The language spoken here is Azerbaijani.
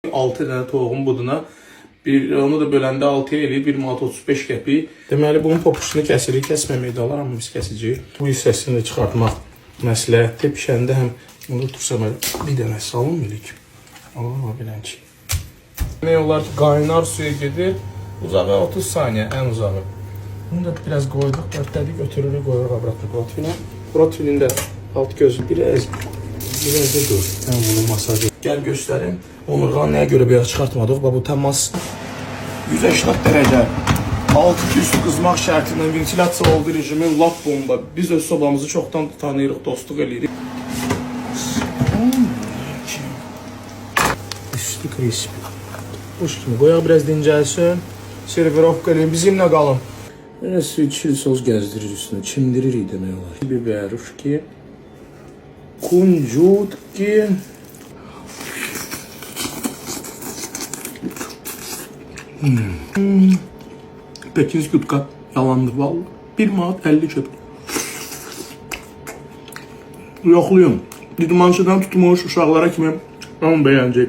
6 dənə toyuğun buduna bir onu da böləndə 6-ya eləyir 1 manat 35 qəpik. Deməli bunun popuşunu kəsirik, kəsməmək də olar, amma biz kəsicəyik. Bu hissəsini də çıxartmaq məsləhətdir. Pişəndə həm bunu tutursam elə bir dənə salım milik. Allah bilən ki. Demək olar ki, qaynar suya gedir. Uzağı 30 saniyə ən uzağı. Bunu da biraz qoyduq, dörtlədik, götürürük, qoyuruq obratno protfinə. Protfinin də alt gözü biraz da dur. Mən bunu masaj. Gəl göstərim. Onurğanı nəyə görə belə çıxartmadıq? Bax bu təmas 180 dərəcə. Altı üst qızmaq şərti ilə ventilyasiya oldu rejimi lap bomba. Biz öz sobamızı çoxdan tanıyırıq, dostluq eləyirik. Üstü crisp. Quş kimi qoyaq biraz dincəlsin. Servirovka eləyin, bizimlə qalın. Belə çil sos gəzdirir üstünə, çimdiririk demək olar. Biberuşki, kunjutki. Pekinski yutka yalandır vallahi. 1 manat 50 köpük. Yoxluyum. Didmançıdan tutmuş uşaqlara kimi hamı bəyənəcək.